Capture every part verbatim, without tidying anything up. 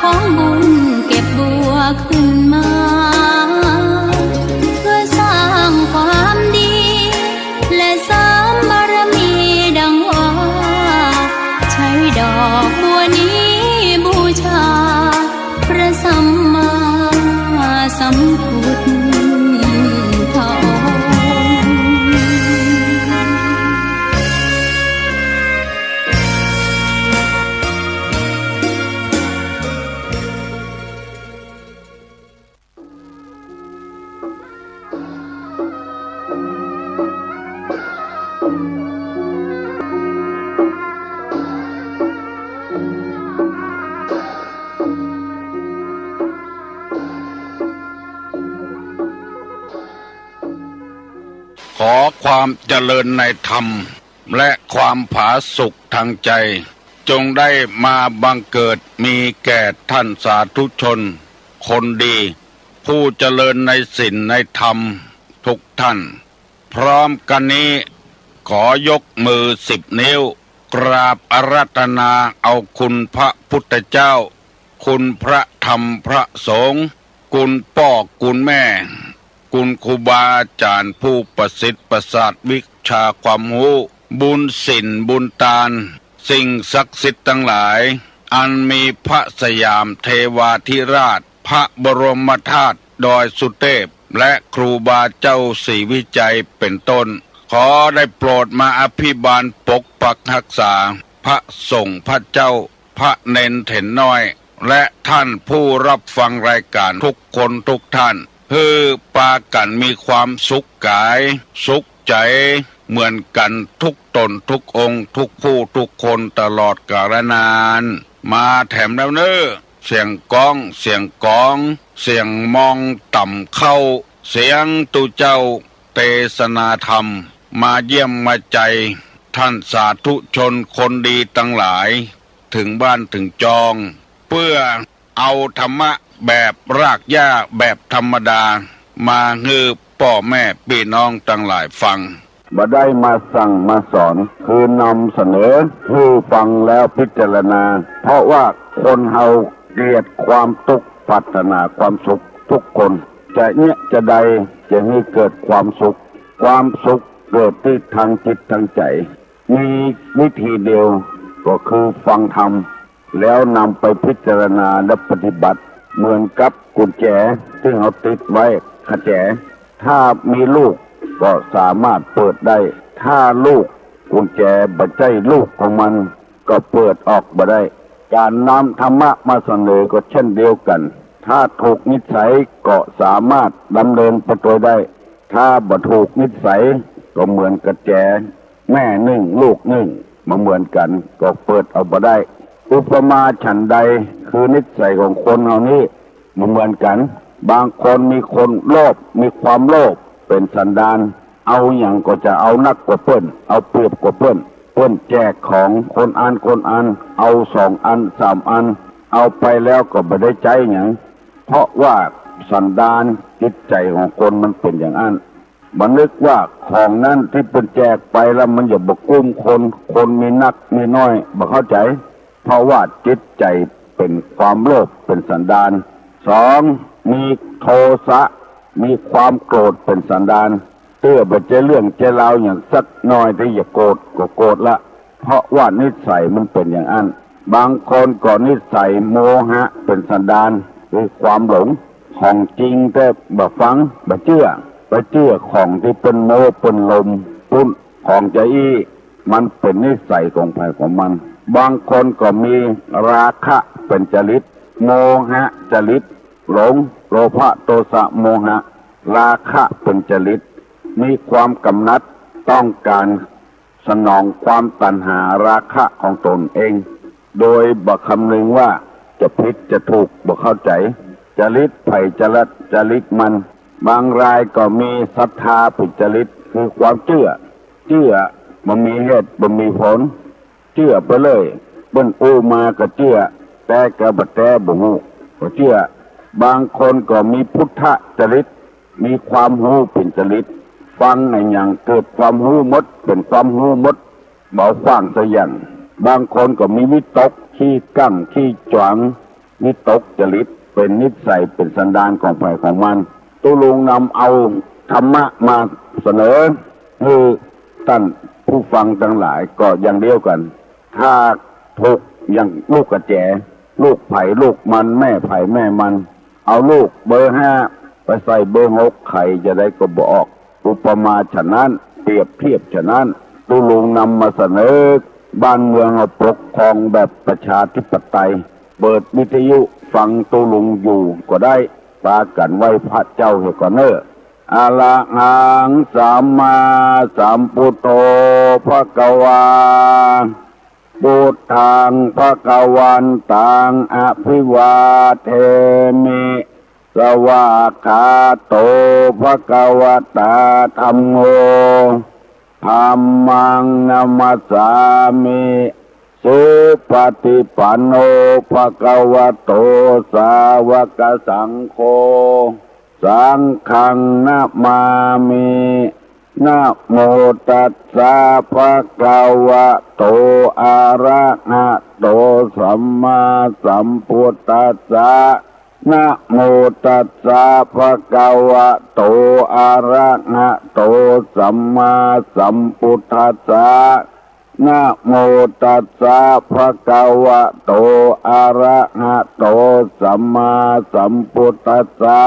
ของบุญเก็บบัวขึ้นมา เพื่อสร้างความดี และเสริมบารมีดังว่า ใช้ดอกบัวนี้บูชา พระสัมมาสัมพุทธองค์ ขอความเจริญในธรรม และความผาสุกทางใจ จงได้มาบังเกิดมีแก่ท่านสาธุชน คนดี ผู้เจริญในศีลในธรรมทุกท่าน พร้อมกันนี้ ขอยกมือสิบนิ้ว กราบอาราธนาเอาคุณพระพุทธเจ้า คุณพระธรรมพระสงฆ์ คุณป้อคุณแม่ คุณครูบาอาจ๋ารย์ผู้ประสิทธิ์ประสาทวิชาความฮู้ บุญศีลบุญตาน สิ่งศักดิ์สิทธิ์ตังหลาย อันมีพระสยามเทวาธิราช พระบรมธาตุดอยสุเทพ และครูบาเจ้าศรีวิชัยเป็นต้น ขอได้โปรดมาอภิบาลปกปักรักษา พระสงฆ์พระเจ้า พระเณรเถรน้อย และท่านผู้รับฟังรายการทุกคนทุกท่าน หื้อปากั๋นมีความสุขก๋าย สุขใจ๋ เหมือนกั๋นทุกต๋นทุกองค์ ทุกผู้ทุกคนตลอดกาลนาน มาแถมแล้วเน่อ เสียงก้อง เสียงกอง เสียงมองต่ำเข้า เสียงตุ๊เจ้าเตสนาธรรม มาเยี่ยมมาใจ ท่านสาธุชนคนดีตังหลาย เถิงบ้านเถิงจอง เปื้อเอาธรรมะแบบรากหญ้าแบบธรรมดา มาหื้อป้อแม่ปี้น้องตังหลายฟัง บ่ได้มาสั่งมาสอน คือนำเสนอหื้อฟังแล้วพิจารณา เพราะว่าคนเฮาเกลียดความตุ๊กข์ ปรารถนาความสุขทุกคน จะเยียะจะใดจะหื้อเกิดความสุข ความสุขเกิดตี้ทางจิตทางใจ๋ มีวิธีเดียวก็คือฟังธรรม แล้วนำไปพิจารณาและปฏิบัติ เหมือนกับกุญแจตี้เฮาติดไว้คะแจ ถ้ามีลูกก็สามารถเปิดได้ ถ้าลูกกุญแจบ่ใจ้ลูกของมัน ก็เปิดออกบ่ได้ ก๋านนำธรรมะมาเสนอก็เช่นเดียวกั๋น ถ้าถูกนิสัยก็สามารถดำเนินไปตวยได้ ถ้าบ่ถูกนิสัยก็เหมือนกุญแจ แม่นึ่งลูกนึ่ง บ่เหมือนกั๋น ก็เปิดออกบ่ได้ อุปมาฉันใด คือนิสัยของคนเฮานี้บ่เหมือนกั๋น บางคนมีคนโลภ มีความโลภเป๋นสันดาน เอาหยังก็จะเอานักกว่าเปิ้น เอาเปรียบกว่าเปิ้น เปิ้นแจกของคนอั้นคนอั้น เอาสองอันสามอัน เอาไปแล้วก็บ่ได้ใจ๊หยัง เพราะว่าสันดานจิตใจ๋ของคนมันเป๋นอย่างอั้น บ่นึกว่าของนั้นตี้เปิ้นแจกไปแล้วมันจะบ่กุ้มคน คนมีนักมีน้อย บ่เข้าใจ๋ เพราะว่าจิตใจ๋เป๋นความโลภเป๋นสันดาน สอง มีโทสะ มีความโกรธเป๋นสันดาน เตื้อบ่ใจ้เรื่องใจ้ราวหยังสักหน่อยตี้จะโกรธก็โกรธละ เพราะว่านิสัยมันเป๋นอย่างอั้น บางคนก็นิสัยโมหะเป๋นสันดาน คือความหลง ของจริงแต๊บ่ฟัง บ่เจื้อ ไปเจื้อของตี้เปิ้นโม้เปิ้นลมปุ้น ของจาอี้ มันเป๋นนิสัยของใผของมัน บางคนก็มีราคะเป๋นจริต โมหะจริต หลง โลภะ โทสะ โมหะ ราคะเป๋นจริต มีความกำหนัดต้องก๋าน สนองความตัณหาราคะของตนเอง โดยบ่คำนึงว่าจะผิดจะถูก บ่เข้าใจ๋ จริตใผจริต จริตมัน บางรายก็มีศรัทธาเป๋นจริต คือความเจื้อ เจื้อบ่มีเหตุบ่มีผล เจื้อไปเลย เปิ้นอู้มาก็เจื้อ แต๊ก็บ่แต๊บ่ฮู้ ก็เจื้อ บางคนก็มีพุทธจริต มีความฮู้เป๋นจริต ฟังอะหยังเกิดความฮู้หมด เป๋นความฮู้หมด บ่ขว้างสักอย่าง บางคนก็มีวิตก ขี้กั๊ง ขี้จ๋วง วิตกจริต เป๋นนิสัย เป๋นสันดานของใผของมัน ตุ๊ลุงนำเอาธรรมะมาเสนอหื้อต้านผู้ฟังตังหลายก็อย่างเดียวกั๋น ถ้าถูกอย่างลูกกระแจ ลูกใผลูกมัน แม่ใผแม่มัน เอาลูกเบอร์ห้าไปใส่เบอร์หก ใผจะใดก็บ่ออก อุปมาฉะนั้น เปรียบเทียบฉะนั้น ตุ๊ลุงนำมาเสนอ บ้านเมืองเฮาปกครองแบบประชาธิปไตย เปิดวิทยุฟังตุ๊ลุงอยู่ก็ได้ ปากั๋นไหว้พระเจ้าเหียก่อนเน่อ อะระหังสัมมาสัมพุทโธ ภะคะวา พุทธัง ภะคะวันตัง อะภิวาเทมิ สวากขาโต ภะคะวะตา ธัมโม ธัมมัง นะมัสสามิ สุปะฏิปันโน ภะคะวะโต สาวะกะสังโฆ สังฆัง นะมามิ นะโมตัสสะ ภะคะวะโต อะระหะโต สัมมาสัมพุทธัสสะ นะโมตัสสะ ภะคะวะโต อะระหะโต สัมมาสัมพุทธัสสะ นะโมตัสสะ ภะคะวะโต อะระหะโต สัมมาสัมพุทธัสสะ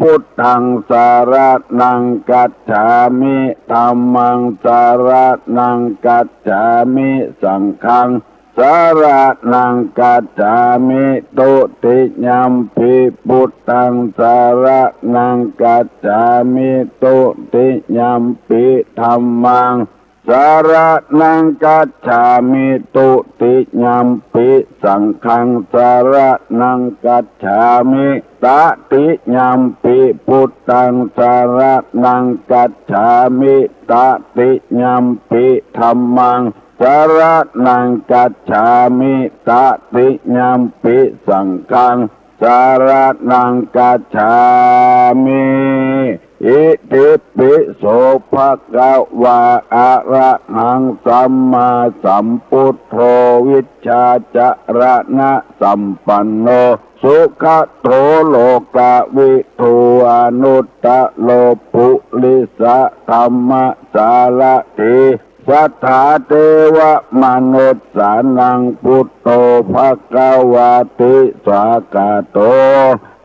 พุทธัง สะระณัง กัจฉามิ ธัมมัง สะระณัง กัจฉามิ สังฆัง สะระณัง กัจฉามิ ตุติยัมปิ พุทธัง สะระณัง กัจฉามิ ตุติยัมปิ ธัมมัง สะระณัง กัจฉามิ ตุติยัมปิ สังฆัง สะระณัง กัจฉามิ ตะติยัมปิ พุทธัง สะระณัง กัจฉามิ ตะติยัมปิ ธัมมัง สะระณัง กัจฉามิ ตะติยัมปิ สังฆัง สะระณัง กัจฉามิ อิติปิโส ภะคะวา อะระหัง สัมมาสัมพุทโธ วิชชาจะระณะสัมปันโน สุขะโต โลกะวิทู อนุตตะโร ปุริสะธัมมะสารถี สัทธาเทวะมนุสสานัง พุทโธ ภะคะวาติ สวากขาโต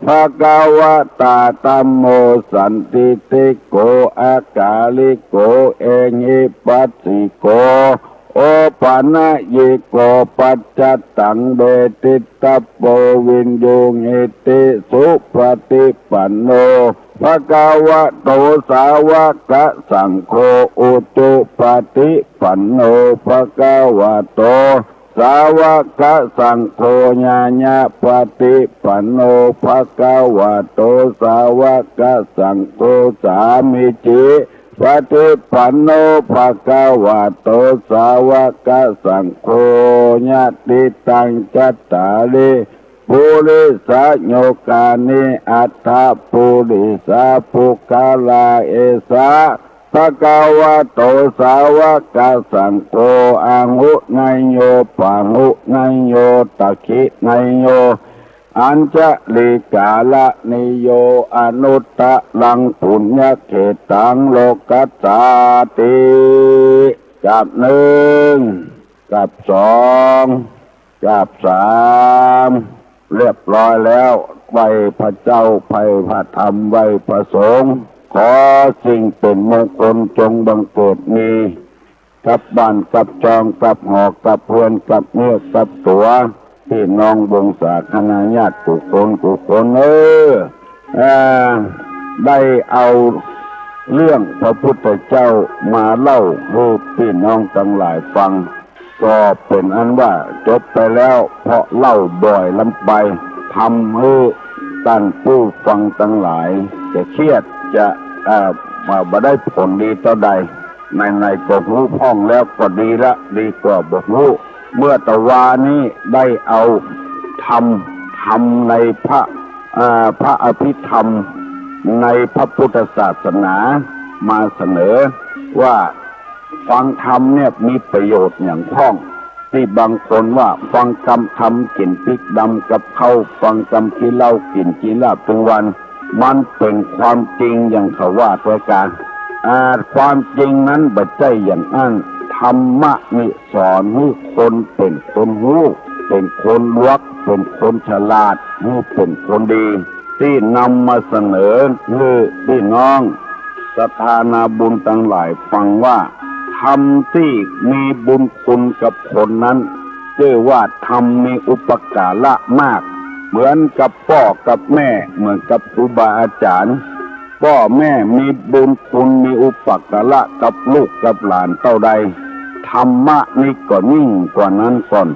ภะคะวะตา ธัมโม สันทิฏฐิโก อะกาลิโก เอหิปัสสิโก โอปะนะยิโก ปัจจัตตัง เวทิตตัปโป วิญญูหิติ สุปะฏิปันโน ภะคะวะโต สาวะกะสังโฆ อุจุปะฏิปันโน ภะคะวะโต สาวะกะสังโฆ ญาณะปะฏิปันโน ภะคะวะโต สาวะกะสังโฆ สามิจิปะฏิปันโน ภะคะวะโต สาวะกะสังโฆ ยะติตัง จัตตาริ ปุริสะยุคคานิ อัตถะปุริสะปุคคละ เอสะ ภะคะวะโต สาวะกะสังโฆ อาหุเนยโย ปะหุเนยโย ตักขิเนยโย อัญชะลีกาละนีโย อนุตตะรัง ปุญญะเขตัง โลกัสสาติ กับหนึ่ง กับสอง กับสาม เรียบร้อยแล้ว ไหว้พระเจ้า ไหว้พระธรรม ไหว้พระสงฆ์ ขอสิ่งเป๋นมงคลจงบังเกิดมี กับบ้านกับจอง กับหอกับเฮือน กับเนื้อกับตั๋ว ปี้น้องวงศาคณาญาติกู้คนกู้คน เออ อ่า ได้เอาเรื่องพระพุทธเจ้ามาเล่าหื้อปี้น้องตังหลายฟัง ก็เป๋นอันว่าจบไปแล้ว เพราะเล่าบ่อยล้ำไป ทำหื้อต้านผู้ฟังตังหลายจะเครียด จะ เอ่อ บ่ได้ผลดีเต้าใด ไหนๆ ก็ฮู้พ่องแล้วก็ดีละ ดีกว่าบ่ฮู้ เมื่อตะวานี้ได้เอาธรรม ธรรมในพระ เอ่อ พระอภิธรรมในพระพุทธศาสนามาเสนอว่า ฟังธรรมเนี่ยมีประโยชน์หยังพ่อง ตี้บางคนว่าฟังกำธรรมกิ๋นปิ๊กดำกับข้าว ฟังกำขี้เหล้ากิ๋นขี้ลาบตึงวัน มันเป๋นความจริงอย่างเขาว่าแต๊กา อา ความจริงนั้นบ่ใจ้อย่างอั้น ธรรมะนี่สอนหื้อคนเป๋นคนฮู้ เป๋นคนหลวก เป๋นคนฉลาด หื้อเป๋นคนดี ตี้นำมาเสนอหื้อปี้น้องศรัทธานาบุญตังหลายฟังว่า ธรรมตี้มีบุญคุณกับคนนั้น จื้อว่าธรรมมีอุปการะมาก เหมือนกับป้อกับแม่ เหมือนกับครูบาอาจ๋ารย์ ป้อแม่มีบุญคุณมีอุปการะกับลูกกับหลานเต้าใด ธรรมะนี้ก็ยิ่งกว่านั้นก่อน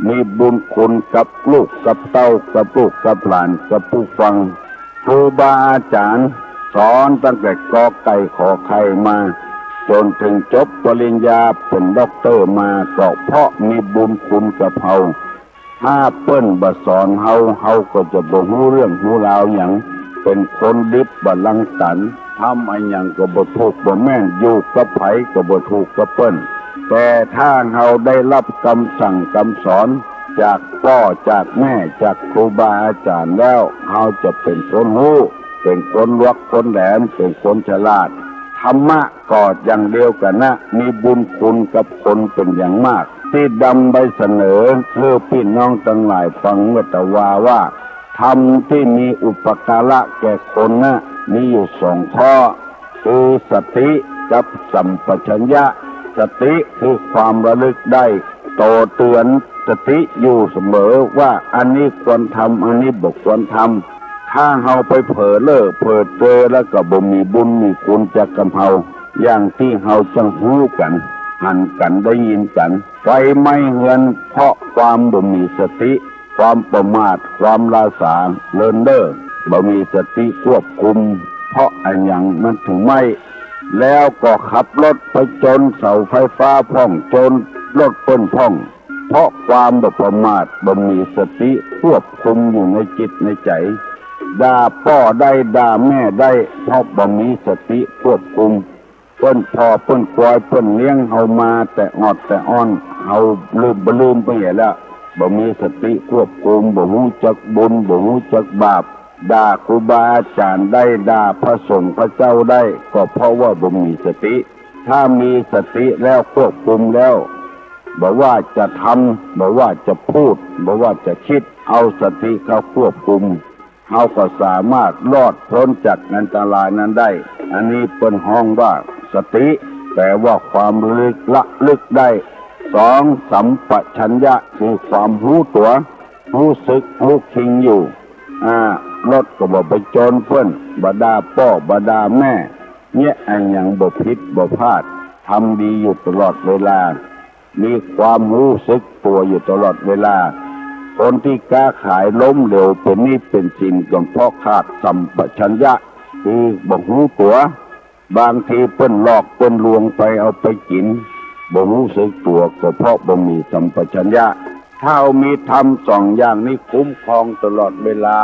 มีบุญคุณกับลูกกับเต้า กับลูกกับหลาน กับผู้ฟัง ครูบาอาจ๋ารย์สอนตั้งแต่กอไก่ขอไข่มา จ๋นเถิงจบปริญญาเป๋นด็อกเตอร์มา ก็เพราะมีบุญคุณกับเฮา ถ้าเปิ้นบ่สอนเฮา เฮาก็จะบ่ฮู้เรื่องฮู้ราวหยัง เป๋นคนดิบบ่รังสรรค์ ทำอะหยังก็บ่ถูกบ่แม่น อยู่กับใผก็บ่ถูกกับเปิ้น แต่ถ้าเฮาได้ฮับกำสั่งกำสอนจากป้อจากแม่จากครูบาอาจ๋ารย์แล้ว เฮาจะเป๋นคนฮู้ เป๋นคนหลวกคนแหลม เป๋นคนฉลาด ธรรมะก็อย่างเดียวกั๋นนะ มีบุญคุณกับคนเป๋นอย่างมาก ตี้ดำไปเสนอหื้อปี้น้องตังหลายฟังเมื่อตะวาว่า ธรรมตี้มีอุปการะแก่คนนะ มีอยู่สองข้อ คือสติกับสัมปชัญญะ สติคือความระลึกได้ โต้เตื๋อนสติอยู่เสมอว่าอันนี้ควรทำ อันนี้บ่ควรทำ ถ้าเฮาไปเผลอเล่อเผลอเจอแล้วก็บ่มีบุญมีคุณจักกับเฮา อย่างตี้เฮาจั่งฮู้กั๋น หันกั๋น ได้ยินกั๋น ไฟไหม้เฮือนเพราะความบ่มีสติ ความประมาท ความหล้าสาเลินเล่อ บ่มีสติควบคุม เพราะอะหยังมันเถิงไหม้ แล้วก็ขับรถไปจนเสาไฟฟ้าพ่อง จนรถเปิ้นพ่อง เพราะความบ่ประมาท บ่มีสติควบคุมอยู่ในจิตในใจ๋ ด่าป้อได้ ด่าแม่ได้ เพราะบ่มีสติควบคุม เปิ้นผ่อเปิ้นกอย เปิ้นเลี้ยงเฮามาแต่ออดแต่อ้อน เฮาลืม บ่ลืมไปเหียแล้ว บ่มีสติควบคุม บ่ฮู้จักบุญ บ่ฮู้จักบาป ด่าครูบาอาจ๋ารย์ได้ ด่าพระสงฆ์พระเจ้าได้ ก็เพราะว่าบ่มีสติ ถ้ามีสติแล้วควบคุมแล้ว บ่ว่าจะทำ บ่ว่าจะพูด บ่ว่าจะกึ๊ด เอาสติเข้าควบคุม เฮาก็สามารถรอดป๊นจากอันตรายนั้นได้ อันนี้เปิ้นฮ้องว่าสติ แปลว่าความระลึก ระลึกได้ สอง สัมปชัญญะ คือความฮู้ตั๋ว ฮู้สึก ฮู้คิงอยู่ อ่า รถก็บ่ไปจนเปิ้น บ่ด่าป้อ บ่ด่าแม่ เยียะอะหยังบ่ผิดบ่พลาด ทำดีอยู่ตลอดเวลา มีความฮู้สึกตั๋วอยู่ตลอดเวลา คนตี้ก๊าขายล้มเหลวเป๋นหนี้เป๋นสิน ก็เพราะขาดสัมปชัญญะ คือบ่ฮู้ตั๋ว บางทีเปิ้นหลอกเปิ้นลวงไปเอาไปกิ๋น บ่ฮู้สึกตั๋ว ก็เพราะบ่มีสัมปชัญญะ ถ้าเฮามีธรรมสองอย่างนี้คุ้มครองตลอดเวลา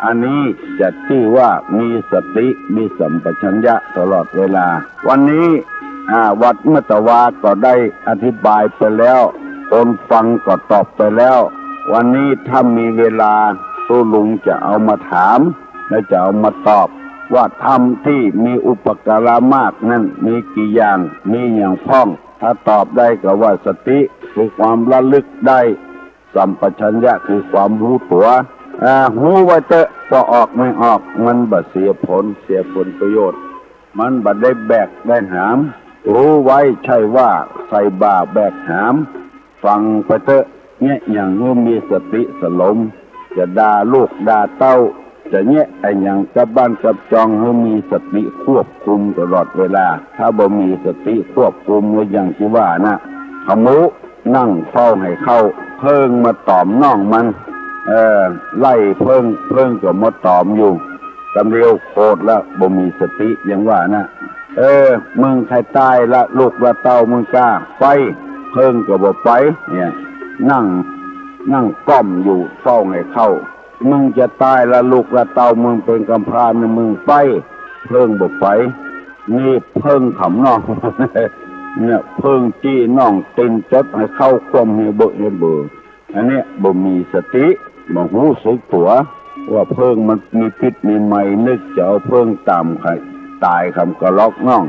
อันนี้จะจื้อว่ามีสติ มีสัมปชัญญะตลอดเวลา วันนี้ อ่า วัดเมื่อตะวาก็ได้อธิบายไปแล้ว คนฟังก็ตอบไปแล้ว วันนี้ถ้ามีเวลา ตุ๊ลุงจะเอามาถาม และจะเอามาตอบ ว่าธรรมตี้มีอุปการะมากนั้นมีกี่อย่าง มีหยังพ่อง ถ้าตอบได้ก็ว่าสติ คือความระลึกได้ สัมปชัญญะคือความฮู้ตั๋ว อ่า ฮู้ไว้เต๊อะ ปอออกไม่ออก มันบ่เสียผล เสียผลประโยชน์ มันบ่ได้แบกได้หาม ฮู้ไว้ใช่ว่าใส่บ่าแบกหาม ฟังไปเต๊อะ เยียะอะหยังหื้อมีสติสลม จะด่าลูกด่าเต้า จะเยียะอะหยังกับบ้านกับจอง หื้อมีสติควบคุมตลอดเวลา ถ้าบ่มีสติควบคุมไว้อย่างตี้ว่านะ ขมุนั่งเฝ้าให้เข้า เผิ้งมาต๋อมน้องมัน เออ ไล่เผิ้ง เผิ้งก็มาต๋อมอยู่ กำเดียวโขดละ บ่มีสติอย่างว่านะ เออ มึงใค่ต๋ายละลูกละเต้ามึงก้า ไป เผิ้งก็บ่ไป เนี่ย นั่ง นั่งก้อมอยู่เฝ้าให้เข้า มึงจะต๋ายละลูกละเต้ามึงเป๋นกำพร้านะ มึงไป เผิ้งบ่ไป นี่เผิ้งขำน้อง เนี่ย เผิ้งจี้น่อง ตี๋นจดหื้อเข้าคว่ำเหียเบอะเหียเบอ อันเนี้ยบ่มีสติ บ่ฮู้สึกตั๋ว ว่าเผิ้งมันมีพิษมีภัย นึกจะเอาเผิ้งต๋ามใค่ ต๋ายกำกะลอกน่อง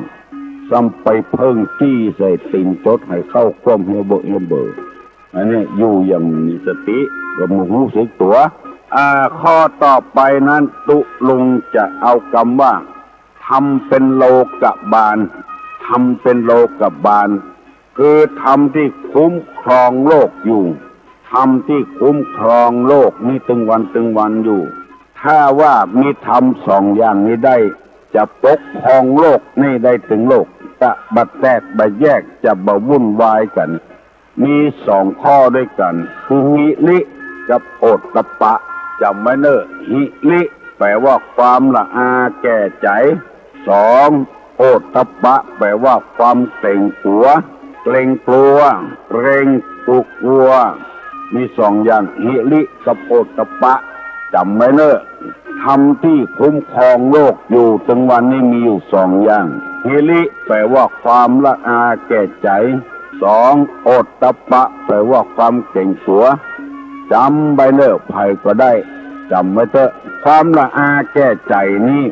ซ้ำไปเผิ้งจี้ใส่ตี๋นจดหื้อเข้าคว่ำเหียเบอะเหียเบอ อันเนี้ยอยู่อย่างมีสติ ก็บ่ฮู้สึกตั๋ว อ่า ข้อต่อไปนั้น ตุ๊ลุงจะเอากำว่า ธรรมเป๋นโลกบาล ธรรมเป๋นโลกบาล คือธรรมตี้คุ้มครองโลกอยู่ ธรรมตี้คุ้มครองโลกนี้ตึงวันตึงวันอยู่ ถ้าว่ามีธรรมสองอย่างนี้ได้ จะปกครองโลกนี้ได้ตึงโลก จะบ่แตกบ่แยก จะบ่วุ่นวายกั๋น มีสองข้อด้วยกั๋น คือหิริกับโอตตัปปะ จ๋ำไว้เน่อ หิริแป๋ว่าความละอาแก่ใจ๋ สอง โอตตัปปะแป๋ว่าความเก๋งกั๋ว เกรงกลัว เกรงกลัว มีสองอย่าง หิริกับโอตตัปปะ จ๋ำไว้เน่อ ธรรมตี้คุ้มครองโลกอยู่ตึงวันนี้มีอยู่สองอย่าง หิริแป๋ว่าความละอาแก่ใจ๋ สอง โอตตัปปะแป๋ว่าความเก๋งกั๋ว จ๋ำไว้เน่อ ใผก็ได้ จ๋ำไว้เต๊อะ ความละอาแก่ใจ๋นี้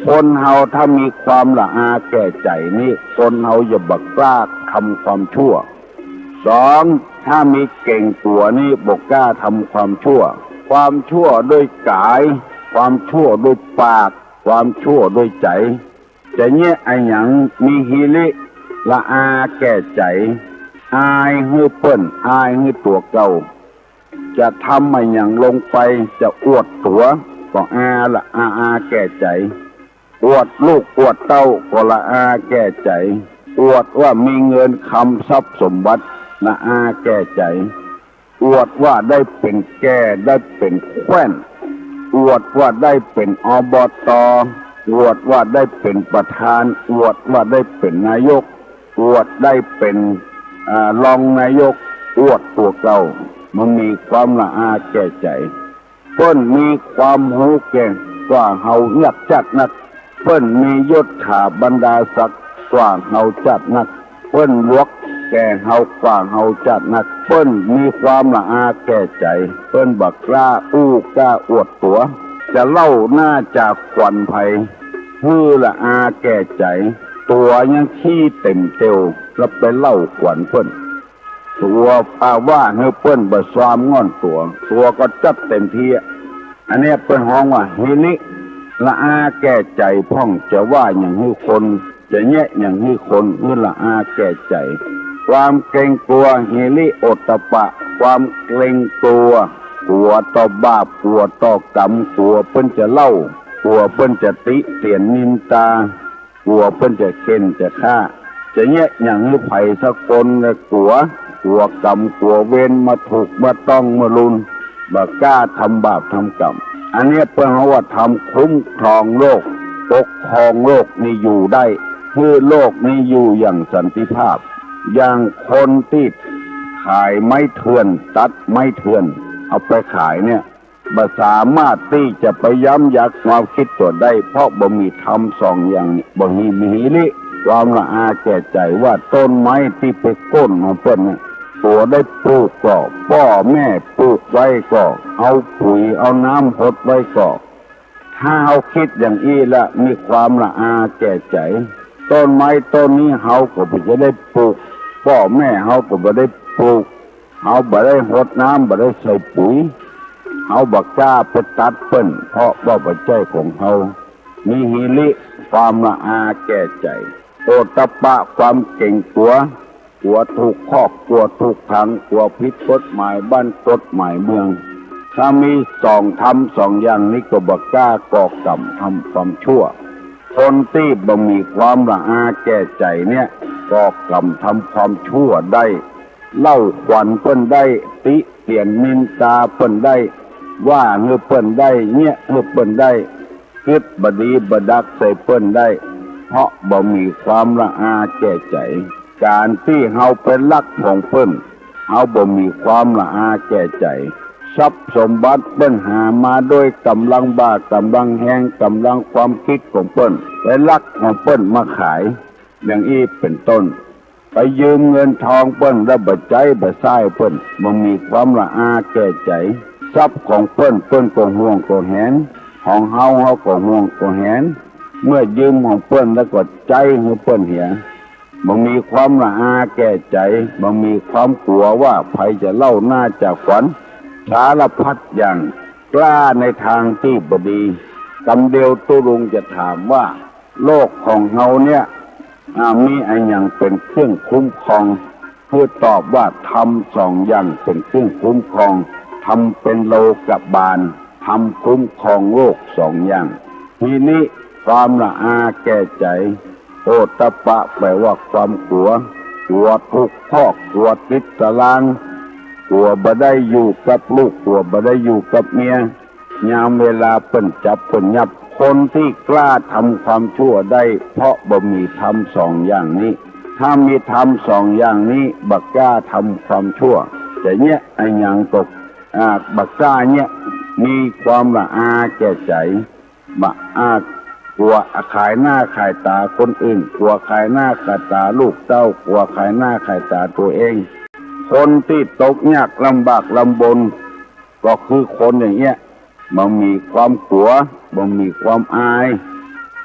คนเฮาถ้ามีความละอาแก่ใจ๋นี้ คนเฮาจะบ่กล้าทำความชั่ว สอง ถ้ามีเก๋งกั๋วนี้ บ่กล้าทำความชั่ว ความชั่วด้วยก๋าย ความชั่วด้วยปาก ความชั่วด้วยใจ๋ จะเยียะอะหยัง มีหิริ ละอาแก่ใจ๋ อายหื้อเปิ้น อายหื้อตั๋วเก่า จะทำอะหยังลงไป จะอวดตั๋ว ก็อาละอา อาแก่ใจ๋ อวดลูกอวดเต้า ก็ละอาแก่ใจ๋ อวดว่ามีเงินคำทรัพย์สมบัติ ละอาแก่ใจ๋ อวดว่าได้เป๋นแก่ ได้เป๋นแคว้น อวดว่าได้เป๋น อบต. อวดว่าได้เป๋นประธาน อวดว่าได้เป๋นนายก อวดได้เป๋น อ่า รองนายก อวดตั๋วเก่า บ่มีความละอาแก่ใจ๋ เปิ้นมีความฮู้แก่งกว่าเฮานักจัดนัก เปิ้นมียศถาบรรดาศักดิ์กว่าเฮาจัดนัก เปิ้นหลวกแก่เฮากว่าเฮาจัดนัก เปิ้นมีความละอาแก่ใจ๋ เปิ้นบ่กล้าอู้กล้าอวดตั๋ว จะเล่าหน้าจากขวัญใผ หื้อละอาแก่ใจ๋ ตั๋วยังขี้เต็มเตียว แล้วไปเล่าขวัญเปิ้น ตั๋วปาว่าหื้อเปิ้นบ่ซามง่อนตั๋ว ตั๋วก็จัดเต็มตี้ อันเนี้ยเปิ้นฮ้องว่าหิริ ละอาแก่ใจ๋พ่อง จะว่าหยังหื้อคน จะเยียะหยังหื้อคน หื้อละอาแก่ใจ๋ ความเกรงกลัว หิริโอตตัปปะ ความเกรงกลัว กั๋วต่อบาป กั๋วต่อกรรม กั๋วเปิ้นจะเล่า กั๋วเปิ้นจะติเตียนนินตา กั๋วเปิ้นจะเข่นจะฆ่า จะเยียะหยังหื้อใผสักคน ก็กั๋ว กั๋วกรรม กั๋วเวร บ่ถูกบ่ต้อง บ่ลุน บ่กล้าทำบาปทำกรรม อันเนี้ยเปิ้นฮ้องว่าธรรมคุ้มครองโลก ปกครองโลกนี้อยู่ได้ หื้อโลกนี้อยู่อย่างสันติภาพ อย่างคนตี้ขายไม้เถื่อน ตัดไม้เถื่อน เอาไปขายเนี่ย บ่สามารถตี้จะไปยับยั้งความกึ๊ดตั๋วได้ เพราะบ่มีธรรมสองอย่างนี้ บ่มีหิริ ความละอาแก่ใจ๋ ว่าต้นไม้ตี้ไปโก้นของเปิ้นเนี่ย ตั๋วได้ปลูกก่อ ป้อแม่ปลูกไว้ก่อ เอาปุ๋ยเอาน้ำหดไว้ก่อ ถ้าเฮากึ๊ดอย่างอี้ละ มีความละอาแก่ใจ๋ ต้นไม้ต้นนี้เฮาก็บ่จะได้ปลูก ป้อแม่เฮาก็บ่ได้ปลูก เฮาบ่ได้หดน้ำ บ่ได้ใส่ปุ๋ย เฮาบ่กล้าไปตัดเปิ้น เพราะว่าบ่ใจ้ของเฮา มีหิริ ความละอาแก่ใจ๋ โอตตัปปะ ความเก๋งกั๋ว กั๋วถูกคอก กั๋วถูกขัง กั๋วผิดกฎหมายบ้านกฎหมายเมือง ถ้ามีสองธรรมสองอย่างนี้ก็บ่กล้าก่อกรรมทำความชั่ว คนตี้บ่มีความละอาแก่ใจ๋เนี่ย ก่อกรรมทำความชั่วได้ เล่าขวัญเปิ้นได้ ติเตียนนินตาเปิ้นได้ ว่าหื้อเปิ้นได้ เยียะหื้อเปิ้นได้ กึ๊ดบ่ดีบ่ดักใส่เปิ้นได้ เพราะบ่มีความละอาแก่ใจ๋ ก๋านตี้เฮาไปลักของเปิ้น เฮาบ่มีความละอาแก่ใจ๋ ทรัพย์สมบัติเปิ้นหามาด้วยก๋ำลังบ่า ก๋ำลังแฮง ก๋ำลังความกึ๊ดของเปิ้น ไปลักของเปิ้นมาขาย อย่างอี้เป๋นต้น ไปยืมเงินทองเปิ้นแล้วบ่ใจ๊บ่ใซ้เปิ้น บ่มีความละอาแก่ใจ๋ ทรัพย์ของเปิ้น เปิ้นก็ห่วงก็แหน ของเฮา เฮาก็ห่วงก็แหน เมื่อยืมของเปิ้นแล้วก็ใจ๊หื้อเปิ้นเหีย บ่มีความละอาแก่ใจ๋ บ่มีความกั๋วว่าใผจะเล่าหน้าจะขวัญ สารพัดอย่าง กล้าในตางตี้บ่ดี กำเดียวตุ๊ลุงจะถามว่า โลกของเฮาเนี่ย อ่า มีอะหยังเป๋นเครื่องคุ้มครอง คือตอบว่าธรรมสองอย่างเป๋นเครื่องคุ้มครอง ธรรมเป๋นโลกบาล ธรรมคุ้มครองโลกสองอย่าง หิริ ความละอาแก่ใจ๋ โอตตัปปะ แปลว่าความกั๋ว กั๋วถูกคอก กั๋วติดตาราง กั๋วบ่ได้อยู่กับลูก กั๋วบ่ได้อยู่กับเมีย ยามเวลาเปิ้นจับเปิ้นยับ คนตี้กล้าทำความชั่วได้ เพราะบ่มีธรรมสองอย่างนี้ ถ้ามีธรรมสองอย่างนี้ บ่กล้าทำความชั่ว จะเยียะอะหยังก็ อ่า บ่กล้าเยียะ มีความละอาแก่ใจ๋ บ่ อ่า กั๋วขายหน้าขายต๋าคนอื่น กั๋วขายหน้าขายต๋าลูกเต้า กั๋วขายหน้าขายต๋าตั๋วเอง คนตี้ตกยากลำบากลำบน ก็คือคนอย่างเงี้ย บ่มีความกั๋ว บ่มีความอาย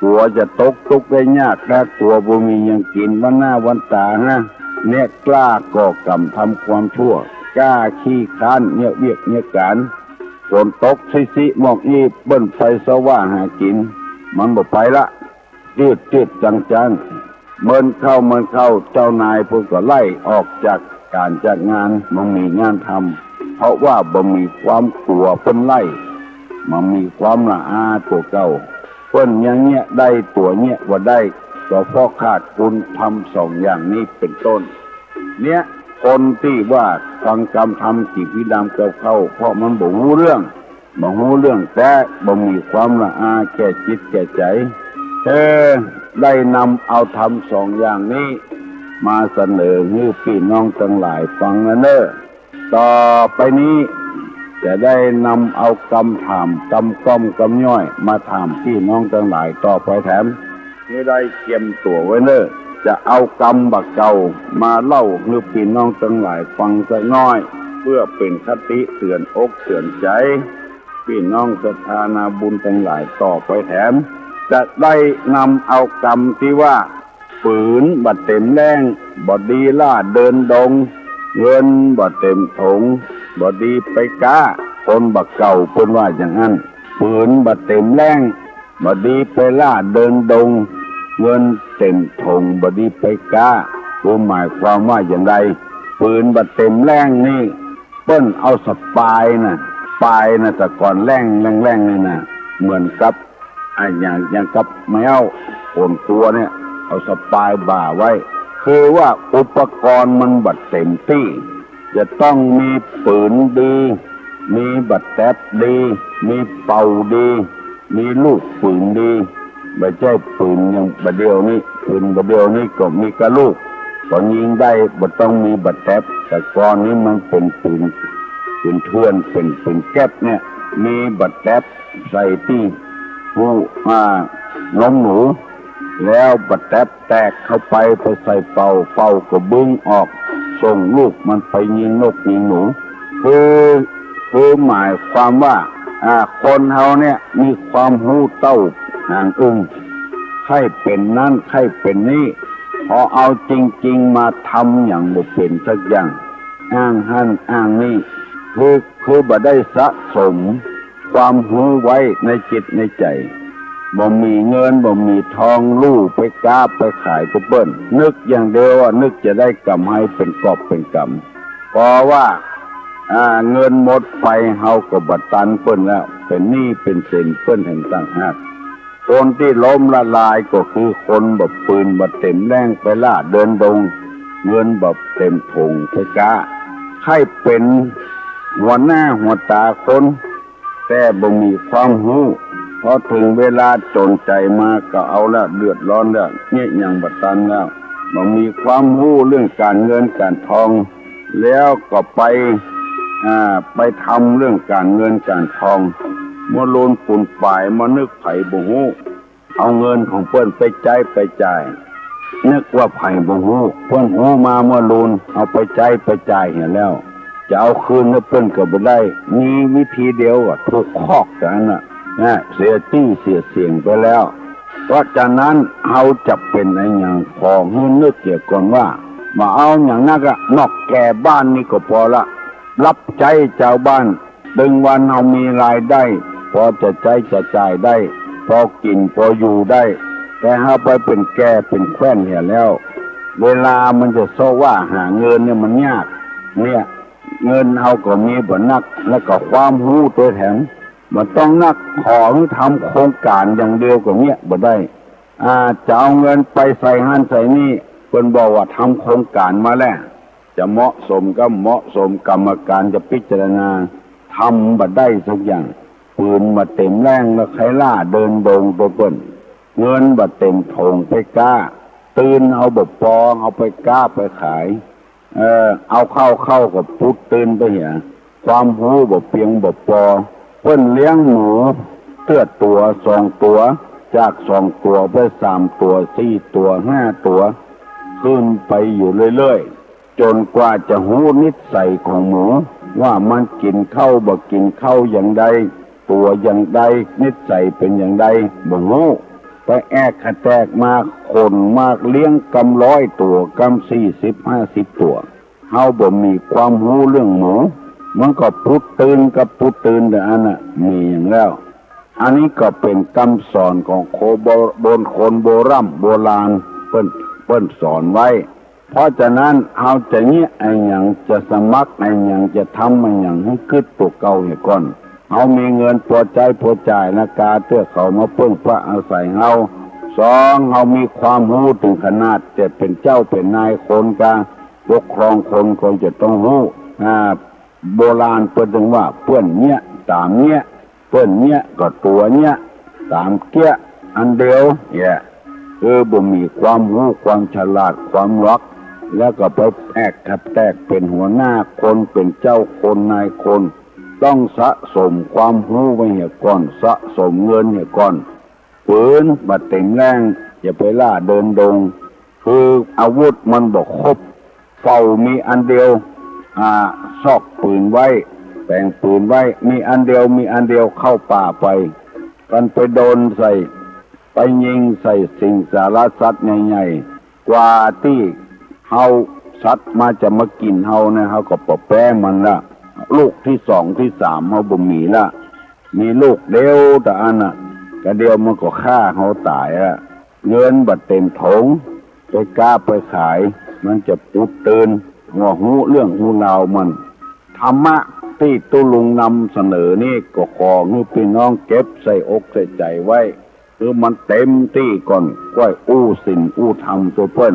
กั๋วจะตกตุ๊กข์ได้ยาก ถ้ากั๋วบ่มีหยังกิ๋นวันหน้าวันต๋าฮะ เนี่ยกล้าก่อกรรมทำความชั่ว กล้าขี้คร้านเยียะเวียกเยียะก๋าน ฝนตกซิซิมอกอี้ เปิ้นไปเซาะหากิ๋น มันบ่ไปละ จืดจืดจังจัง เมินเข้าเมินเข้า เจ้านายเปิ้นก็ไล่ออกจากก๋านจากงาน บ่มีงานทำ เพราะว่าบ่มีความกั๋วเปิ้นไล่ บ่มีความละอาตั๋วเก่า เปิ้นยังเยียะได้ ตั๋วเยียะบ่ได้ ก็เพราะขาดคุณธรรมสองอย่างนี้เป๋นต้น เนี่ย คนตี้ว่าฟังกำธรรมกี่พิดามเก่าเข้า เพราะมันบ่ฮู้เรื่อง บ่ฮู้เรื่องแต๊ บ่มีความละอาแก่จิตแก่ใจ๋ เออ ได้นำเอาธรรมสองอย่างนี้ มาเสนอหื้อปี้น้องตังหลายฟังนะเน่อ ต่อไปนี้ จะได้นำเอากำถามกำก้อมกำย้อย มาถามปี้น้องตังหลายต่อไปแถม หื้อได้เกียมตั๋วไว้เน่อ จะเอากำบ่าเก่ามาเล่าหื้อปี้น้องตังหลายฟังสักน้อย เปื้อเป๋นคติเตื๋อนอกเตื๋อนใจ๋ ปี้น้องศรัทธานาบุญตังหลายต่อไปแถม จะได้นำเอากำตี้ว่า ปืนบ่เต๋มแล้ง บ่ดีล่าเดินดง เงินบ่เต๋มถง บ่ดีไปก๊า คนบ่าเก่าเปิ้นว่าอย่างนั้น ปืนบ่เต๋มแล้ง บ่ดีไปล่าเดินดง เงินเต๋มถง บ่ดีไปก๊า คือหมายความว่าอย่างใด ปืนบ่เต๋มแล้งนี่ เปิ้นเอาสะปายน่ะ ปายน่ะ แต่ก่อนแล้ง แล้ง แล้งนี่น่ะ เหมือนกับ อะหยัง อย่างกับแมว ขนกัวเนี่ย เอาสะปายบ่าไว้ คือว่าอุปกรณ์มันบ่เต๋มตี้ จะต้องมีปืนดี มีบ่าแต๊บดี มีเป่าดี มีลูกปืนดี บ่ใจ้ปืนอย่างบ่าเดี่ยวนี้ ปืนบ่าเดี่ยวนี้ก็มีก้าลูก ก็ยิงได้ บ่ต้องมีบ่าแต๊บ แต่ก่อนนี้มันเป๋นปืน ปืนเถื่อน เป๋น เป๋นแก๊ปเนี่ย มีบ่าแต๊บ ใส่ตี้หู อ่า นมหนู แล้วบ่าแต๊บแตกเข้าไป พอใส่เป่า เป่าก็บึ้งออก ส่งลูกมันไปยิงนกยิงหนู คือ คือหมายความว่า อ่า คนเฮาเนี่ยมีความฮู้เต้าหางอึ่ง ใค่เป๋นนั้นใค่เป๋นนี้ พอเอาจริงๆ มาทำหยังบ่เป๋นสักอย่าง อ้างหั้นอ้างนี่ คือ คือบ่ได้สะสมความฮู้ไว้ในจิตในใจ๋ บ่มีเงินบ่มีทอง ลู่ไปก๊าไปขายกับเปิ้น นึกอย่างเดียวว่านึกจะได้กำไรเป๋นกอบเป๋นกำ เพราะว่า อ่า เงินหมดไปเฮาก็บ่ตันเปิ้นแล้ว เป๋นหนี้เป๋นสินเปิ้นแหมต่างหาก คนตี้ล้มละลายก็คือคนบ่าปืนบ่าเต๋มแล้งไปล่าเดินดง เงินบ่าเต๋มถงไปก๊า ใค่เป๋นหัวหน้าหัวต๋าคน แต่บ่มีความฮู้ พอเถิงเวลาจ๋นใจ๋มาก็เอาละ เดือดร้อนแล้ว เยียะหยังบ่ตันแล้ว บ่มีความฮู้เรื่องก๋านเงินก๋านทอง แล้วก็ไป อ่า ไปทำเรื่องก๋านเงินก๋านทอง มัวลูนปูนป๋าย มานึกใผบ่ฮู้ เอาเงินของเปิ้นไปใจ๊ไปจ่าย นึกว่าใผบ่ฮู้ เปิ้นฮู้มาเมื่อลูน เอาไปใจ๊ไปจ่ายเหียแล้ว จะเอาคืนหื้อเปิ้นก็บ่ได้ มีวิธีเดียวอะ ถูกคอกเต้านั้นน่ะ นะ เสียจื้อเสียเสียงไปแล้ว เพราะฉะนั้นเฮาจะเป๋นอะหยัง ขอหื้อนึกเหียก่อนว่า บ่เอาหยังนักอะ นอกแก่บ้านนี่ก็ปอละ รับใจ๊จาวบ้าน ตึงวันเฮามีรายได้ ปอจะใจ๊จะจ่ายได้ ปอกิ๋นปออยู่ได้ แต่เฮาไปเป๋นแก่เป๋นแคว้นเหียแล้ว เวลามันจะเซาะว่าหาเงินเนี่ยมันยาก เนี่ย เงินเฮาก็มีบ่นัก แล้วก็ความฮู้ตวยแถม บ่ต้องนัก ขอหื้อทำโครงก๋านอย่างเดียวก็เนี่ยบ่ได้ อ่า จะเอาเงินไปใส่หั้นใส่นี่ เปิ้นบอกว่าทำโครงก๋านมาแล้ว จะเหมาะสมกับเหมาะสม กรรมการจะพิจารณา ทำบ่ได้สักอย่าง ปืนบ่เต็มแล่งแล้วใค่ล่าเดินดงตวยเปิ้น เงินบ่เต็มโถงไปก๊า ตื่นเฮาบ่ปอ เฮาไปก๊าไปขาย เออ เอาเข้าเข้าก็ปุ๊ดตื่นไปเหีย ความฮู้บ่เปียงบ่ปอ เปิ้นเลี้ยงหมูเตื้อตั๋วสองตั๋ว จากสองตั๋วไปสามตั๋ว สี่ตั๋ว ห้าตั๋ว ขึ้นไปอยู่เรื่อยๆ จ๋นกว่าจะฮู้นิสัยของหมู ว่ามันกิ๋นข้าวบ่กิ๋นข้าวอย่างใด ตั๋วอย่างใด นิสัยเป๋นอย่างใด บ่ฮู้ ไปแอกขะแตกมา ขนมาเลี้ยงกำร้อยตั๋ว กำสี่สิบห้าสิบตั๋ว เฮาบ่มีความฮู้เรื่องหมู มันก็ปุ๊ดตื่นกับปุ๊ดตื่นเต้านั้นน่ะ มีหยังแล้ว อันนี้ก็เป๋นกำสอนของโคโบ- บนคนโบร่ำโบราณ เปิ้น เปิ้นสอนไว้ เพราะฉะนั้นเฮาจะเยียะอะหยัง จะสมัครอะหยัง จะทำอะหยัง หื้อกึ๊ดตั๋วเก่าเหียก่อน เฮามีเงินปอใจ๊ปอจ่ายนา กาเตื้อเขามาเปิ้งปะอาศัยเฮา สอง เฮามีความฮู้เถิงขนาดจะเป๋นเจ้าเป๋นนายคนกา ปกครองคนก็จะต้องฮู้ อ่า โบราณเปิ้นจึงว่า เปื้อนเยียะต๋ามเยียะ เปื้อนเยียะก็ตั๋วเยียะต๋ามเกี้ยะ อันเดียวเยียะ คือบ่มีความฮู้ความฉลาดความหลอก แล้วก็ไปแอกขะแตกเป๋นหัวหน้าคน เป๋นเจ้าคนนายคน ต้องสะสมความฮู้ไว้เหียก่อน สะสมเงินเหียก่อน ปืนบ่เต็มแล่ง อย่าไปล่าเดินดง คืออาวุธมันบ่ครบ เฝ้ามีอันเดียว อ่า ซอกปืนไว้ แป๋งปืนไว้ มีอันเดียว มีอันเดียว เข้าป่าไป กันไปโดนใส่ ไปยิงใส่สิงสารสัตว์ใหญ่ๆ กว่าตี้เฮา สัตว์มาจะมากิ๋นเฮานะ เฮาก็ปะแป๊มันละ ลูกตี้สองตี้สามเฮาบ่มีละ มีลูกเดียวเต้าอั้นน่ะ กะเดียวมันก็ฆ่าเฮาต๋ายอะ เงินบ่เต็มโถง ไปก๊าไปขาย มันจะปุ๊ดตื่น บ่ฮู้เรื่องฮู้ราวมัน ธรรมะตี้ตุ๊ลุงนำเสนอนี้ก็ขอหื้อปี้น้องเก็บใส่อกใส่ใจ๋ไว้ หื้อมันเต๋มตี้ก่อน ก้อยอู้ศีลอู้ธรรมตวยเปิ้น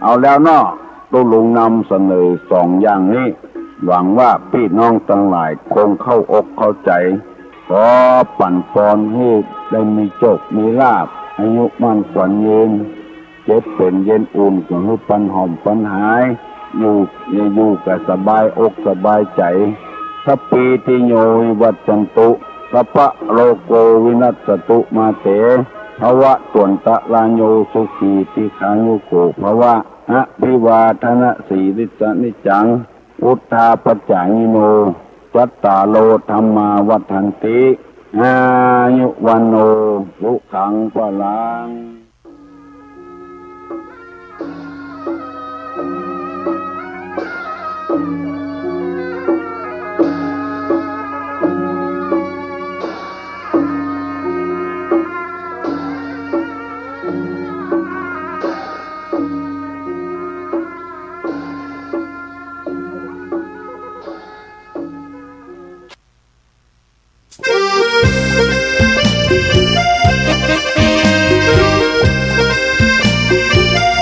เอาแล้วเนาะ ตุ๊ลุงนำเสนอสองอย่างนี้ หวังว่าปี้น้องตังหลายคงเข้าอกเข้าใจ๋ ขอปั๋นปอนหื้อได้มีโจคมีลาภ อายุมั่นขวัญยืน เจ็บเป๋นเย็นอุ่น ก็หื้อปันหอมปันหาย อยู่ อยู่ก็สบายอกสบายใจ๋ สัพพีติโยวิวัชชันตุ สัพพะโรโควินัสสตุ มาเส ภะวะตวันตะราโย สุขีทีฆายุโกภะวะ อะภิวาทะนะสีลิสสะนิจจัง วุฑฒาปะจายิโน จัตตาโรธัมมาวัฑฒันติ อายุวัณโณ สุขังพะลัง